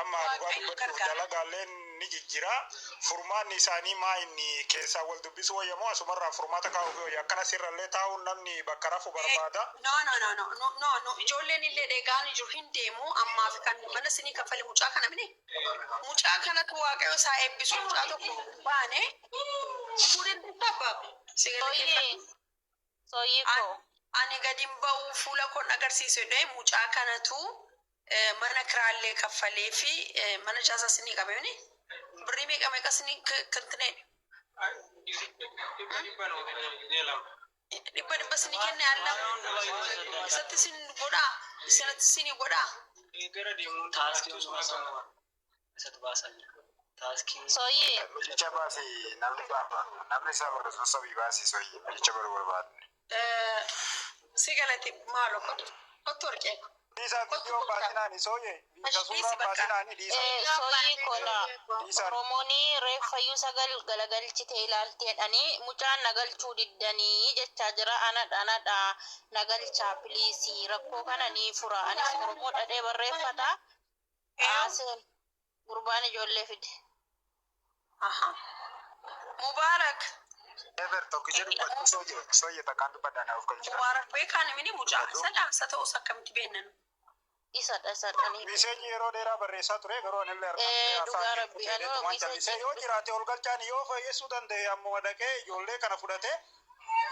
[SPEAKER 1] Amma dhugaa
[SPEAKER 2] Waaqayyo
[SPEAKER 1] dubbachuuf
[SPEAKER 2] gargaara.
[SPEAKER 1] dalagaalleen ni jijjiira. Furmaanni isaanii maa inni keessaa wal dubbisuu wayya moo asumarraa furmaata kaa'uu wayya? Akkana sirrallee taa'uun namni bakka rafu barbaada.
[SPEAKER 2] No, no, no, no, no, no, no, ijoolleen illee dheegaan jiru hin deemu. Ammaaf kan mana sinii kaffale mucaa kana mini. Mucaa kanatu Waaqayyo isaa eebbisu, mucaa tokko baane dhufuu dandeessaa abbaa. Sigalee
[SPEAKER 4] Sooyyee, sooyyee koo.
[SPEAKER 2] Ani gadi hin ba'u, fuula koon agarsiisu jedhee mucaa kanatu mana kiraallee kaffalee fi mana jaasaa sinii qabee birrii meeqa meeqa sinii kantinee
[SPEAKER 1] Dhibba dhibba nuu kenne gisee lama.
[SPEAKER 2] Dhibba dhibba sinii kenne alla isatti sin godhaa, isinatti sinii godhaa.
[SPEAKER 1] Gara deemuun
[SPEAKER 5] Taaskii osoo isatu baasaa jira. Taaskii.
[SPEAKER 4] Sooyyee.
[SPEAKER 7] Mucicha baasi, namni namni isaa barreessu sabii baasi, sooyye mucicha baruu barbaadne.
[SPEAKER 2] Si galate, maalo, kottu kottu warqee.
[SPEAKER 1] Dhiisaa, viidiyoon baasinaani sooyye. Dhiisa,
[SPEAKER 2] Dhiisi
[SPEAKER 1] suuraan
[SPEAKER 2] bakka.
[SPEAKER 1] baasinaani dhiisa.
[SPEAKER 4] Sooyyee kola.
[SPEAKER 1] Dhiisaan.
[SPEAKER 4] Oromoonii reeffayyuu sagal galagalchite ilaalti jedhanii mucaan nagalchuu diddanii jechaa jira. Anadha, anadha, nagalchaa please, rakkoo kana ni fura. Anis Oromoo dhadhee barreeffata. Haaseen gurbaan ijoollee fide.
[SPEAKER 2] Aha. Mubaarak.
[SPEAKER 7] Ever tokkicha dubbadhu, sooyye, sooyye takkaan dubbadhaa naaf galchita.
[SPEAKER 2] Mubaarak beekaan mini mucaa isa dhaamsa ta'us akkamitti beennan?
[SPEAKER 4] Isadha, isadhanii.
[SPEAKER 1] Message yeroo dheeraa barreessaa ture, garuu anillee harkaan
[SPEAKER 4] Dhugaa Rabbi anoo
[SPEAKER 1] waan callisee yoo jiraate ol galchaan yoo fooyyessuu danda'e ammuma dhaqee ijoollee kana fudhatee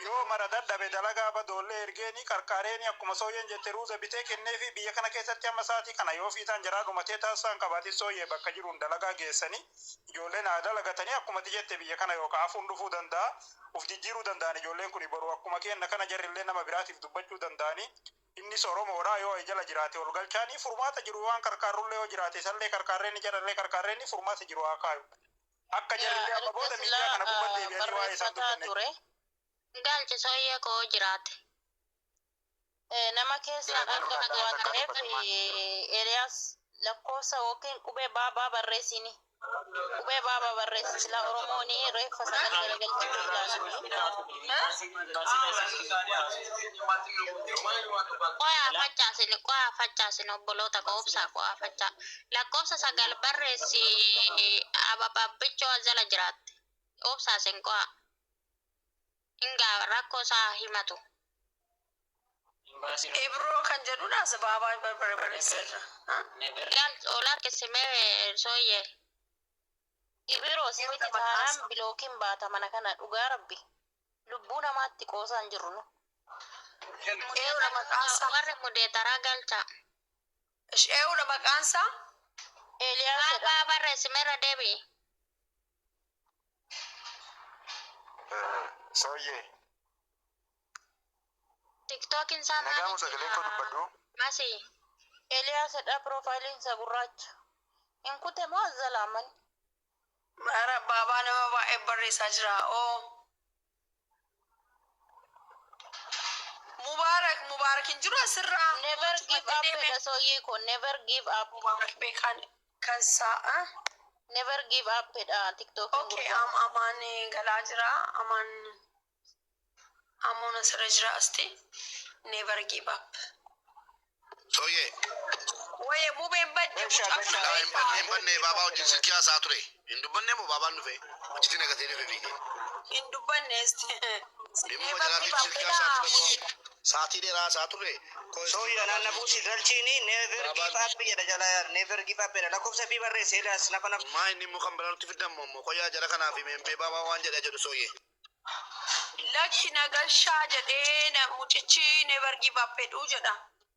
[SPEAKER 1] yoo mara dadhabe dalagaa badoollee ergeeni qarqaareeni akkuma sooyyeen jette ruuza bitee kennee fi biyya kana keessatti amma sa'aatii kana yoo fiixaan jaraa dhumatee taasisaan qabaatin sooyyee bakka jiruun dalagaa geessanii ijoolleen haa dalagatanii. Akkuma ati jette biyya kana yookaan afuun dhufuu danda'a, uf jijjiiruu danda'an. Ijoolleen kun boru akkuma kenna kana jarrillee nama biraatiif dubbachuu danda'anii. Innis Oromoodha, yoo jala jiraate ol galchaanii furmaata jiru waan qarqaarrullee yoo jiraate isallee qarqaarreen jarallee qarqaarreen furmaata jiru haa kaayu. Akka jarrillee amma booda miidiyaa kana gubbatti deebi'anii waa'ee isaan
[SPEAKER 4] barreeffataa
[SPEAKER 1] dubbanne.
[SPEAKER 4] ture.
[SPEAKER 6] Galchi sooyyee koo jiraate.
[SPEAKER 4] Nama keessaan argamtu waan ta'eef, Eeliyaas, lakkoofsa yookiin qubee baabaa barreessini. Qubee baabaa barreessi, sila Oromoon reeffa sagal galagalchite ilaalti.
[SPEAKER 6] Qoyaa facaasin, qoyaa facaasin, obboloota koo obsaa, qoyaa facaa. Lakkoofsa sagal barreessi, abababbichoo jala jiraatte. Obsaasin qoyaa. Ingaa rakkoo isaa himatu.
[SPEAKER 2] Ibroo kan jedhudha sabaabaa barreesseerra.
[SPEAKER 6] Gal ol harkisimee sooyyee.
[SPEAKER 4] Ibiroo simiti taanaan bilookiin baata mana kana, dhugaa Rabbi. Lubbuu namaatti qoosaan jirru nu.
[SPEAKER 2] Eewudha maqaansaa.
[SPEAKER 6] Warri mudeetaraa galcha.
[SPEAKER 2] Eewudha maqaansaa.
[SPEAKER 4] Eeliyaas jedhama.
[SPEAKER 6] Baabaa barreessimeerra deebi'i.
[SPEAKER 7] Sooyyee.
[SPEAKER 6] Tiktookin isaa
[SPEAKER 7] Nagaa
[SPEAKER 6] maaliif
[SPEAKER 7] sagalee koo dubbadhu.
[SPEAKER 6] Masi.
[SPEAKER 4] Eeliyaas jedha, piroofaayiliin isaa gurraacha. Hin kute moo azzalaaman?
[SPEAKER 2] Mara baabaa nama baay'ee barreessaa jira. Oo. Mubaarak hin jiru asirraa.
[SPEAKER 4] Never give up jedha sooyyee koo, never give up.
[SPEAKER 2] Mubaarak beekan kan sa'a.
[SPEAKER 4] Never give up jedha tiktookiin
[SPEAKER 2] Okay,
[SPEAKER 4] gurbaan.
[SPEAKER 2] amaan galaa jira. Amaan amoon asirra jira asti. Never give up.
[SPEAKER 3] Sooyyee.
[SPEAKER 2] Waye mubeen badde
[SPEAKER 8] Beekshaa,
[SPEAKER 2] mucaa kana
[SPEAKER 8] beekshaa.
[SPEAKER 3] Laa hin
[SPEAKER 2] beekaa.
[SPEAKER 3] banne hin banne baabaa wajjin silkii haasaa ture. Hin dubbanne moo baabaan dhufe? Achitti nagatee dhufe fiigee.
[SPEAKER 2] Hin dubbanne asti.
[SPEAKER 3] Dhimma
[SPEAKER 2] Never give
[SPEAKER 3] jaraatiif
[SPEAKER 2] up
[SPEAKER 3] silkii haasaa
[SPEAKER 2] jedha.
[SPEAKER 3] ture koo sa'aatii dheeraa haasaa ture. Koo
[SPEAKER 8] Sooyya naanna buusi galchiini never give
[SPEAKER 3] Baabaan
[SPEAKER 8] up jedha jala never give up jedha lakkoofsa fi barreesse Eliyaas nafa nafa.
[SPEAKER 3] maa inni immoo kan biraa nutti fidan immoo qoyaa jara kanaaf himeen baabaa waan jedha jedhu sooyyee.
[SPEAKER 2] Lakki nagashaa jedhee mucichi never give up jedhu jedha.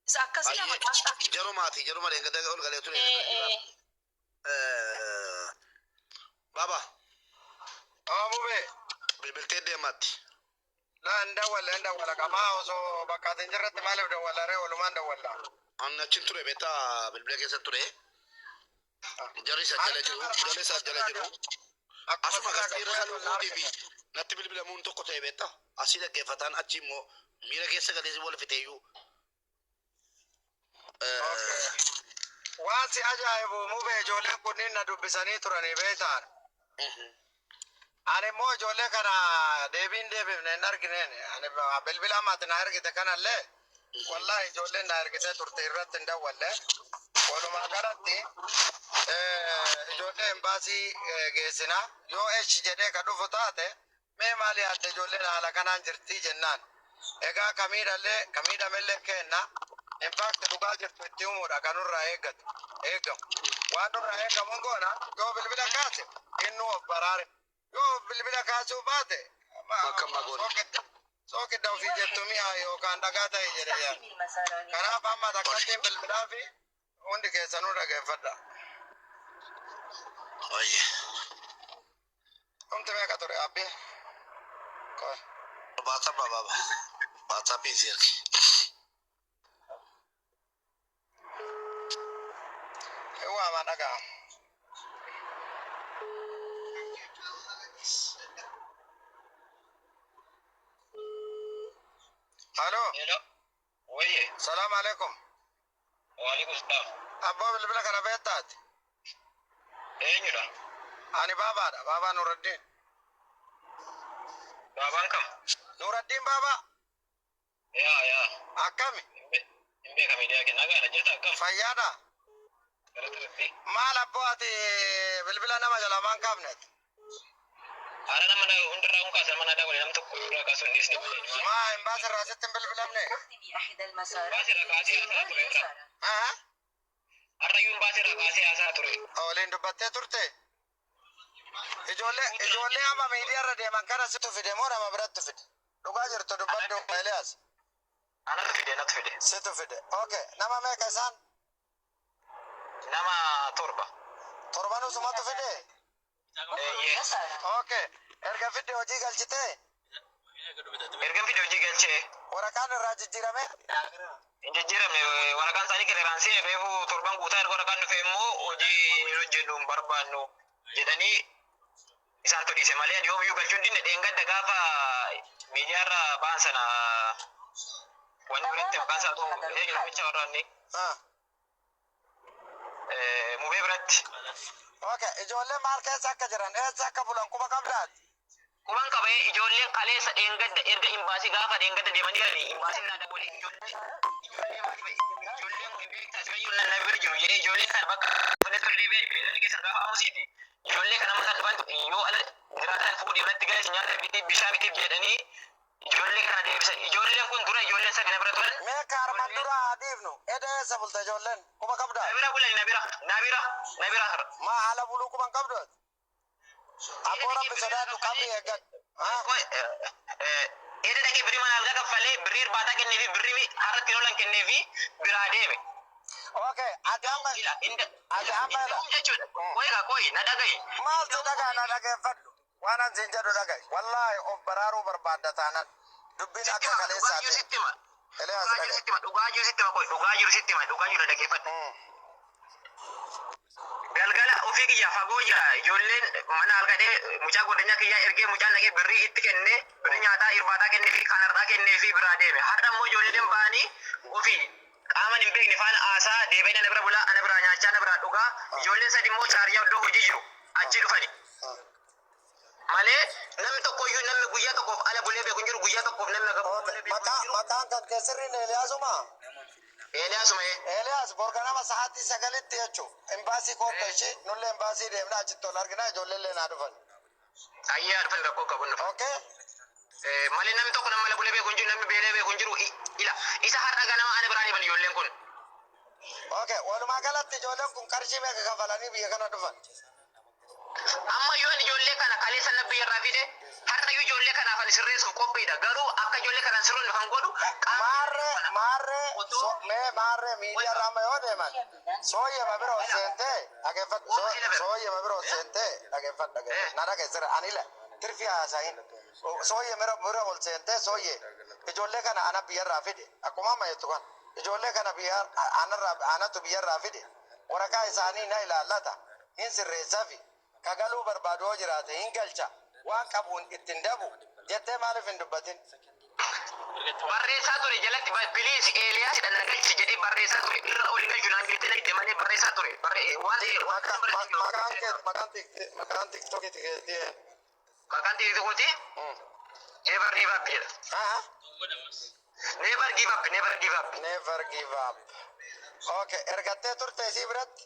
[SPEAKER 2] Isa akkasii nama
[SPEAKER 3] Ayyee
[SPEAKER 2] dhaasa.
[SPEAKER 3] jarumaati jaruma deengada ol galee ture.
[SPEAKER 4] Eh eh.
[SPEAKER 3] Baaba
[SPEAKER 7] Haa mubee.
[SPEAKER 3] bilbiltee deemaatti.
[SPEAKER 7] Laa hin dawwalle hin dawwala qamaa osoo bakka ati hin jirretti maaliif dawwalla ree walumaan dawwalla.
[SPEAKER 3] Ani achin ture beektaa bilbila keessa ture. Jarri isa jala jiru jarri isa jala jiru.
[SPEAKER 7] Akkuma
[SPEAKER 3] Asuma
[SPEAKER 7] silaa
[SPEAKER 3] gastii irra
[SPEAKER 7] gabbu'ee
[SPEAKER 3] galuu
[SPEAKER 7] wal
[SPEAKER 3] kootii fi natti bilbilamuun tokko ta'e beektaa. Asii dhaggeeffataan achi immoo miira keessa galee wal fixeeyyuu.
[SPEAKER 7] Waan si ajaa'ibu mubee ijoolleen kunniin na dubbisanii turanii beektaan. Ani immoo ijoollee kana deebiin deebifne hin argineen. Ani bilbila ammaati na ergite kanallee wallahi ijoolleen na ergitee turte irratti hin dawwalle. Walumaa galatti ijoollee embaasii geessina. Yoo echi jedhee ka dhufu taate mee maali yaadde ijoolleen haala kanaan jirtii jennaan. Egaa kamiidhallee kamiidhamellee kenna. In fact dhugaa jirtu itti himuudha kan nurraa eeggatu eeggamu. Waan nurraa eeggamu goona yoo bilbila kaase inni of baraare. Yoo bilbila kaasuu baate
[SPEAKER 3] Akka ammaa goone.
[SPEAKER 7] sookidda ofii jettu mi'a yookaan dhagaa ta'e jedhe yaa. Kanaaf amma takkattiin bilbilaa fi hundi keessanuu dhageeffadha.
[SPEAKER 3] Ayyee.
[SPEAKER 7] Dhumti meeqa ture abbi? Qoy.
[SPEAKER 3] WhatsApp baaba. WhatsAppiin si erge.
[SPEAKER 7] Hin waamaa dhagaa. Halo.
[SPEAKER 1] Hello. Wayye.
[SPEAKER 7] Salaam alaikum.
[SPEAKER 1] Waalaikum salaam.
[SPEAKER 7] Abbaa bilbila kana beektaati?
[SPEAKER 1] Eenyudha?
[SPEAKER 7] Ani baabaadha. Baabaa Nuraddiin.
[SPEAKER 1] Baabaan kam?
[SPEAKER 7] Nuraddiin baabaa.
[SPEAKER 1] Yaa yaa.
[SPEAKER 7] Akkami?
[SPEAKER 1] Hin beeka miidiyaa kennaa gaara jirta akkam?
[SPEAKER 7] Fayyaadha?
[SPEAKER 1] Gara turetti.
[SPEAKER 7] Maal abboo ati bilbila nama jalaa maan kaafneet?
[SPEAKER 1] Haala nama hundarraa hun kaasan mana aadaa godhe nam tokko irraa kaasuun dhiisne malee.
[SPEAKER 7] Maa hin baasirraa sitti hin bilbilamne?
[SPEAKER 1] Baasirraa kaasee haasaa ture irra.
[SPEAKER 7] Aha.
[SPEAKER 1] Har'ayyuun baasirraa kaasee haasaa ture.
[SPEAKER 7] Waliin dubbattee turte? Ijoollee ijoollee amma miidiyaa irra deeman kana situ fide moo nama biratti fide? Dhugaa jirtu dubbadhu Eliyaas.
[SPEAKER 1] Anatu fide anatu fide.
[SPEAKER 7] Situ fide. Okay. Nama meeqa isaan?
[SPEAKER 1] Nama 7.
[SPEAKER 7] Torbanuu sumatu fide?
[SPEAKER 1] Eeyyee.
[SPEAKER 7] Okay. Erga fidde hojii galchitee
[SPEAKER 1] Erga fide hojii galchee.
[SPEAKER 7] Waraqaan irraa jijjiirame?
[SPEAKER 1] Hin jijjiiramne waraqaan isaanii clearance reefu torban guutaa erga waraqaan dhufe immoo hojii hin hojjennu hin barbaannu jedhanii isaantu dhiise malee ani yoomiyyuu galchuu hin dinne dheengadda gaafa miidiyaarra ba'an sana wanni biratti maqaan isaa ta'u eenyu namicha warra inni mubee biratti.
[SPEAKER 7] Okay. Ijoollee maal keessa akka jiran eessa akka bulan quba qabdaati?
[SPEAKER 1] Quban qabee ijoolleen kaleessa dheengadda erga imbaasii gaafa dheengadda deemanii galanii imbaasiin naa dabalee ijoollee ijoolleen beektaa asirrayyuu na bira jiru jedhee ijoollee kana bakka fuula ture deebi'ee beelladni keessan gaafa aamusiiti. Ijoollee kana amma kan dhufan yoo ala jiraatan fuudhee manatti galee nyaata bitiif bishaan bitiif jedhanii ijoollee kana deebisan. Ijoolleen kun dura ijoolleen sadi na bira turan.
[SPEAKER 7] Mee kaarman dura haa dhiifnu. Eda eessa bulte ijoolleen? Quba qabdaa?
[SPEAKER 1] Na bira bulani na bira na bira na bira.
[SPEAKER 7] Maa haala buluu quban qabdu? Abboo rabbi sodaadhu qabri eeggadhu.
[SPEAKER 1] Eda dhaqee birrii mana algaa kaffalee birrii irbaataa kenneefi birrii har'atti oolan kenneefi biraa deeme.
[SPEAKER 7] Okay. Ati amma ati amma
[SPEAKER 1] Inni jechuudha. Qoyi kaa qoyi na dhagayi.
[SPEAKER 7] Maaltu dhagaa na dhageeffadhu. Waan an siin jedhu dhagayi. Wallaahi of baraaruu barbaadda taanan. Dubbiin akka
[SPEAKER 1] Dhugaa jiru
[SPEAKER 7] kaleessaati.
[SPEAKER 1] sitti hima.
[SPEAKER 7] Eliyaas
[SPEAKER 1] Dhugaa jiru
[SPEAKER 7] dhagayi.
[SPEAKER 1] sitti hima. Dhugaa jiru sitti hima qoyi. Dhugaa jiru sitti hima. Dhugaa jiru dhaggeeffadhu.
[SPEAKER 8] Galgala ofii kiyya fagoo jira. Ijoolleen mana halkadhee mucaa godinyaa kiyyaa ergee mucaan dhaqee birrii itti kennee, birrii nyaataa irbaataa kennee fi kan har'aa kennee fi biraa deeme. Har'a immoo ijoolleen ba'anii ofii qaaman hin beekne faana haasaa deebi'anii ana bira bulaa, ana biraa nyaachaa, ana biraa dhugaa. Ijoolleen sadi immoo Shaarjaa iddoo hojii jiru achi dhufani. Malee namni tokkoyyuu, namni guyyaa tokkoof ala bulee beeku hin jiru, guyyaa tokkoof namni aga bulee beeku hin jiru.
[SPEAKER 7] Maqaan kan kee sirriin Eeliyaasuma?
[SPEAKER 8] Eeliyaasuma, ee.
[SPEAKER 7] Eeliyaas, bor ganama sa'aatii 9tti jechuun embaasii koottu ishee, nullee embaasii deemna, achitti ol argina, ijoollee naa dhufan.
[SPEAKER 8] Ayyaa, dhufan, rakkoo qabu, dhufa.
[SPEAKER 7] Okay?
[SPEAKER 8] Malee namni tokko nama ala bulee beeku hin jiru, namni beelee beeku hin jiru. Ila isa har'a ganama ana biraa deeman ijoolleen kun.
[SPEAKER 7] Okay, walumaa galatti ijoolleen kun qarshii meeqa kafalanii biyya kana dhufan?
[SPEAKER 8] Amma yoon ijoollee kana kaleessa na biyya irraa fide, har'a iyyuu ijoollee kanaaf ani sirreessuuf qophiidha. Garuu akka ijoollee kanaan sirroon kan godhu
[SPEAKER 7] Maarree, maarree, mee maarree, miidiyaa irraa amma yoo deeman sooyyema bira ol seentee dhageeffadhu, sooyyema bira ol seentee dhageeffadhu, dhageeffadhu, na dhageessira, anila tirfii haasahin, sooyyema bira ol seentee, "Sooyyee, ijoollee kana ana biyyarraa fide," akkuma amma jettu kana, "ijoollee kana biyya anarraa anatu biyyarraa fide, waraqaa isaanii na ilaallata, hin sirreessafi, kagaluu barbaadu yoo jiraate hin galcha, waan qabuun ittiin dabu," jettee maaliif hin dubbatin?
[SPEAKER 8] Barreessaa ture jalatti, "Please Eeliyaas dha, na galchi," jedhee barreessaa ture. Irra oli galchu naan jettee na didde malee barreessaa ture. Waan ta'e waan
[SPEAKER 7] Maqaan kee, maqaan TikTokiiti keetii?
[SPEAKER 8] Maqaan TikTokiiti Never give up jedha. Never give up, never give up.
[SPEAKER 7] Never give up. Okay, ergattee turte isii biratti?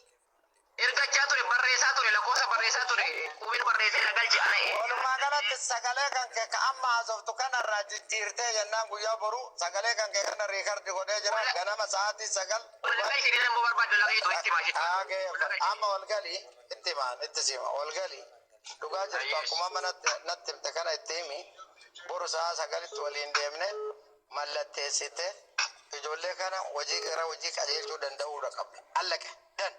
[SPEAKER 8] Ergachaa ture, barreessaa ture, lakkoofsa barreessaa ture, qubeen barreessee na galchi ana.
[SPEAKER 7] Walumaa galatti sagalee kan kee ka amma haasoftu kanarraa jijjiirtee jennaan, guyyaa boru sagalee kan kee kana record godhee jira, ganama sa'aatii 9.
[SPEAKER 8] Wal galchi jedhee immoo barbaadde lafa itti himaa.
[SPEAKER 7] Okay, amma wal galii itti himaan, itti sima, wal galii dhugaa jirtu akkuma amma natti himte kana itti himi. Boru sa'a 9tti waliin deemne mallatteessite ijoollee kana hojii gara hojii qajeelchuu danda'uudha qabda. Allaqe dan.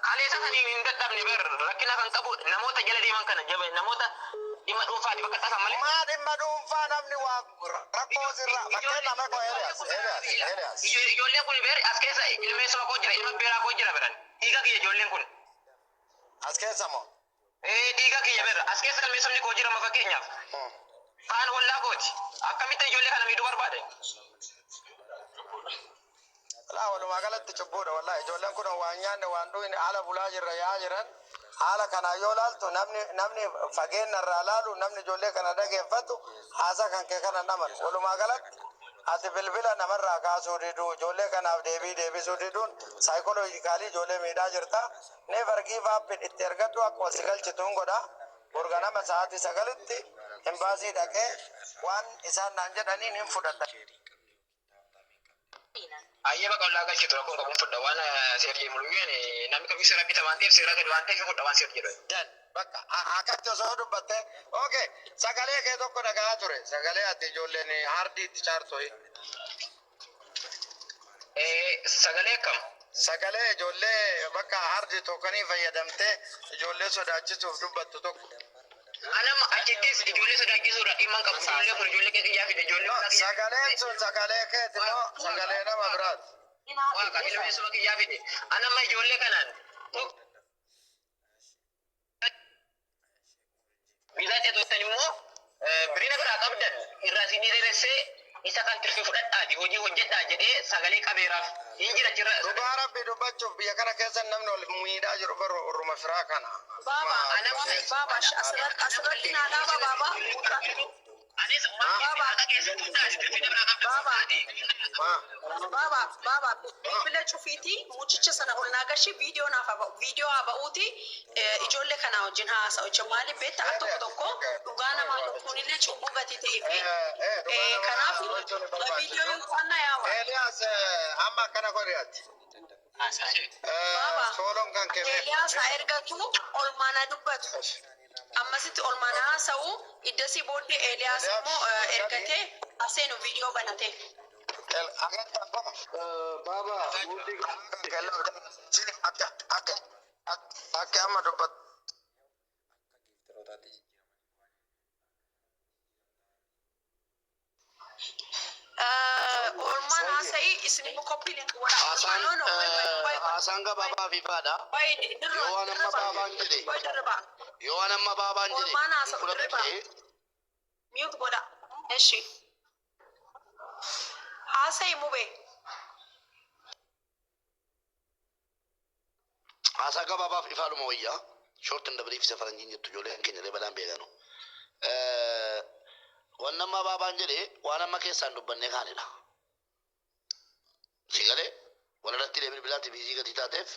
[SPEAKER 8] Kaleessa sanii hin dadhabne ber, rakkina kan qabu namoota jala deeman kana jaba, namoota dhimma dhuunfaati bakka tasan malee.
[SPEAKER 7] Maa dhimma dhuunfaa? Namni waa rakkoo sirraa fakkeenya nama Eeliyaas, Eeliyaas, Eeliyaas.
[SPEAKER 8] Ijoolleen kun ber as keessa ilmeessuma koo jira, ilma beeraa koo jira beran. Dhiiga kiyya ijoolleen kun.
[SPEAKER 7] As keessa moo?
[SPEAKER 8] Ee, dhiiga kiyya ber, as keessa ilmeessumni koo jira, ma fakkeenyaaf. Kaan hollaa kooti. Akkamitti ijoollee kana miidhuu barbaade?
[SPEAKER 7] Laa, walumaa galatti cubbuudha wallahi. Ijoolleen kun waan nyaanne, waan dhugne, haala bulaa jirra yaa jiran, haala kanaa yoo laaltu, namni fageenya irraa laalu, namni ijoollee kana dhageeffatu haasaa kan kee kana naman. Walumaa galatti ati bilbila namarraa kaasuu diduu, ijoollee kanaaf deebii deebisuu diduun psychologically ijoollee miidhaa jirta. Never give up itti ergadhu, akka wal si galchituun godha. Borganama sa'aatii 9tti embaasii dhaqee waan isaan naan jedhaniin hin fudhadha.
[SPEAKER 8] Ayyee, bakka ollaa galchitu, rakkoon qabuun fudha. Waan seera jedhu muluyyeen namni kamiyyuu seera bita waan ta'eef, seera gadi waan ta'eef fudha waan seera jedhu.
[SPEAKER 7] Dan bakka akkatti osoo dubbatte. Okay, sagalee kee tokko dhagahaa ture, sagalee ati ijoolleen haardii itti chaartu.
[SPEAKER 8] Sagalee akkam?
[SPEAKER 7] Sagalee ijoollee bakka hard tokenii fayyadamtee ijoollee sodaachisuuf dubbattu tokko.
[SPEAKER 8] Anama achittis ijoollee sodaachisuudha dhimma hin qabu. Ijoollee kun ijoollee kee fide, ijoollee.
[SPEAKER 7] Sagaleen sun sagalee keeti moo sagalee nama biraati?
[SPEAKER 8] Waaqa ilmeessuma kiyyaa fide. Anama ijoollee kanaan tokko viizaa ceetottan immoo birina biraa qabdan irraa isin dheeressee isa kan tirfii fudhadhaati hojii hojjedhaa jedhee sagalee qabeeraaf hin jira jira.
[SPEAKER 7] Dhugaa Rabbi dubbachuuf, biyya kana keessa namni ol miidhaa jiru barru orruma firaa kana.
[SPEAKER 2] Baaba, baaba, asirratti naa dhaaba, baaba.
[SPEAKER 8] Anis waan haqa keessatti fudhaati tirfii biraa qabdan fudhaati.
[SPEAKER 2] Baaba, baaba, bilbila cufiitii mucicha sana ol naa gashi, viidiyoo naaf haa ba'u, viidiyoo haa ba'uuti, ijoollee kanaa wajjin haasa'u jechuudha. Maaliif beektaa, al tokko tokko dhugaa namaa tokkoon illee cubbuu gatii ta'ee fi kanaaf viidiyoo yoo faana yaawa.
[SPEAKER 7] Eeliyaas, amma akkana godhi ati.
[SPEAKER 2] Baaba,
[SPEAKER 7] Sooloon kan kee
[SPEAKER 2] Eeliyaas haa ergatu, olmaana dubbatu. Ammasitti olmaana haasa'u, iddasii booddee Eeliyaas immoo ergatee aseenu viidiyoo banate.
[SPEAKER 7] Baaba, akka akka akka amma dubbattu.
[SPEAKER 2] Olmaan haasa'e. Haasa'ii isin immoo copy link godhaa.
[SPEAKER 3] Haasaan
[SPEAKER 2] No, no, wait, wait, wait,
[SPEAKER 3] haasaan gabaabaa fi ifaadha.
[SPEAKER 2] wait, dirriba,
[SPEAKER 3] Yoo waan amma
[SPEAKER 2] dirriba.
[SPEAKER 3] baabaan jedhe
[SPEAKER 2] Wait, dirriba.
[SPEAKER 3] yoo waan amma baabaan jedhe
[SPEAKER 2] Olmaan
[SPEAKER 3] hin
[SPEAKER 2] haasa'u
[SPEAKER 3] fudhatu
[SPEAKER 2] dirriba.
[SPEAKER 3] ta'e
[SPEAKER 2] Mute godha. Eshi. Haasa'ii mubee.
[SPEAKER 3] Haasaa gabaabaaf ifaadhuma wayyaa. Short and brief isa faranjiin jettu ijoolleen keenya illee badaan beekanu. Waan amma baabaan jedhe waan amma keessaan dubbannee kaanidha. Si galee walirratti deemni bilaatti biizii gatii taateef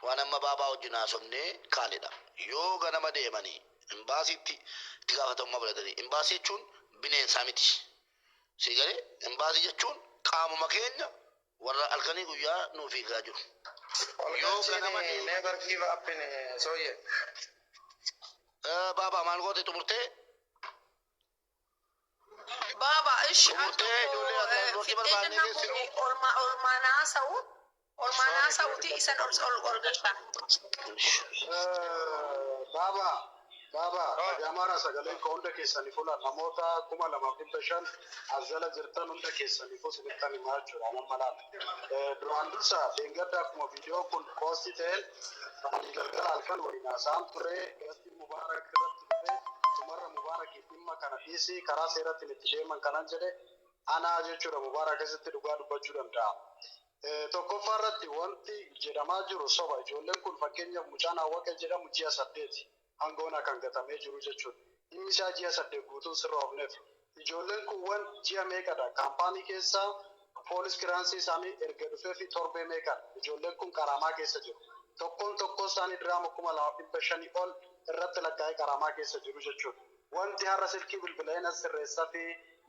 [SPEAKER 3] waan amma baabaa wajjin haasofnee kaanidha. Yoo ganama deemanii imbaasiitti itti gaafatamummaa fudhatanii, imbaasii jechuun bineensaa miti. Si galee, imbaasii jechuun qaamuma keenya warra halkanii guyyaa nuuf eegaa jiru. Yoo ganama
[SPEAKER 7] Olgalchiin
[SPEAKER 3] deeman
[SPEAKER 7] never give up in sooyye.
[SPEAKER 3] Baabaa maal goote, xumurtee?
[SPEAKER 2] Baaba, ishi al
[SPEAKER 3] Xumurtee
[SPEAKER 2] tokko
[SPEAKER 3] ijoollee ati
[SPEAKER 2] fixee
[SPEAKER 3] barbaannee
[SPEAKER 2] jennaan
[SPEAKER 3] geessinu.
[SPEAKER 2] kun olmaan haasa'u. Olmaan haasa'uti isan ol ol ol galchaa.
[SPEAKER 9] Baaba, baaba, dhagamaara sagaleen koo hunda keessanii fuula namoota 2500 as jala jirtan hunda keessaniifuu isinittan himaa jechuudha amma laala. Duraan dursa dheengadda akkuma viidiyoo kun post ta'een ani galgala halkan waliin haasa'an ture, gastii Mubaarak irratti dhufee tumarra Mubaarakii dhimma kana dhiisii karaa seeratti itti deeman kanan jedhe anaa jechuudha. Mubaarak keessatti dhugaa dubbachuu danda'a. Tokkoffaa irratti wanti jedhamaa jiru soba. Ijoolleen kun, fakkeenyaaf mucaan Hawwaqee jedhamu ji'a 8 hangoona kan gatamee jiru jechuudha. Dhimmi isaa ji'a 8 guutuun sirra oofneef. Ijoolleen kun wan ji'a meeqadha? Kaampaanii keessaa police clearance isaanii erga dhufee fi torbee meeqadha? Ijoolleen kun qaraamaa keessa jiru. Tokkoon tokkoon isaanii diraama 2500 ol irratti lakkaa'ee qaraamaa keessa jiru jechuudha. Wanti har'a silkii bilbileen as sirreessaa fi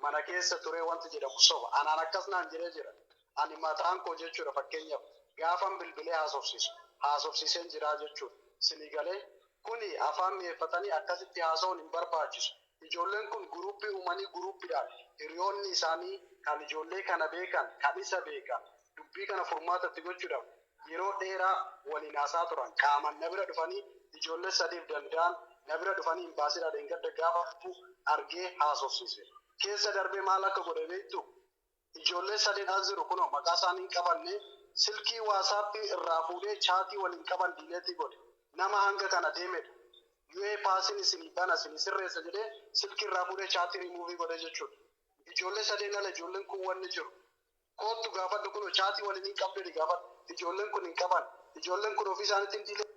[SPEAKER 9] mana keessa ture wanti jedhamu soba. Anaan akkas naan jedhee jira. Ani mataan koo jechuudha, fakkeenyaaf gaafan bilbilee haasofsiisu haasofsiiseen jira jechuudha. Sinii galee, kuni afaan mi'eeffatanii akkasitti haasa'uun hin barbaachisu. Ijoolleen kun guruppii uumanii guruppiidhaan hiriyoonni isaanii kan ijoollee kana beekan, kan isa beekan, dubbii kana furmaatatti gochuudhaaf yeroo dheeraa waliin haasaa turan, qaaman na bira dhufanii, ijoollee sadiif danda'an na bira dhufanii imbaasiidhaa dheengadda gaafa dhufu argee haasofsiise. Keessa darbee maal akka godhe beektu? Ijoollee sadeen as jiru kunoo maqaa isaanii hin qabanne, silkii WhatsAppii irraa fuudhee chatii waliin qaban delete godhe. Nama hanga kana deemedha. UA passiin isinii bana, isinii sirreessa jedhee silkii irraa fuudhee chaatii rimuuvii godhe jechuudha. Ijoollee sadeen ala ijoolleen kun wanni jiru. Koottu gaafadhu, kunoo chatii waliin hin qabdu gaafadhu. Ijoolleen kun hin qaban. Ijoolleen kun ofii isaaniitiin diilee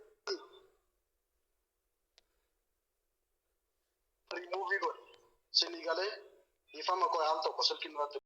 [SPEAKER 9] rimuuvii godhe. Isinii galee, dhiifama koo, haal tokko silkii nurratti.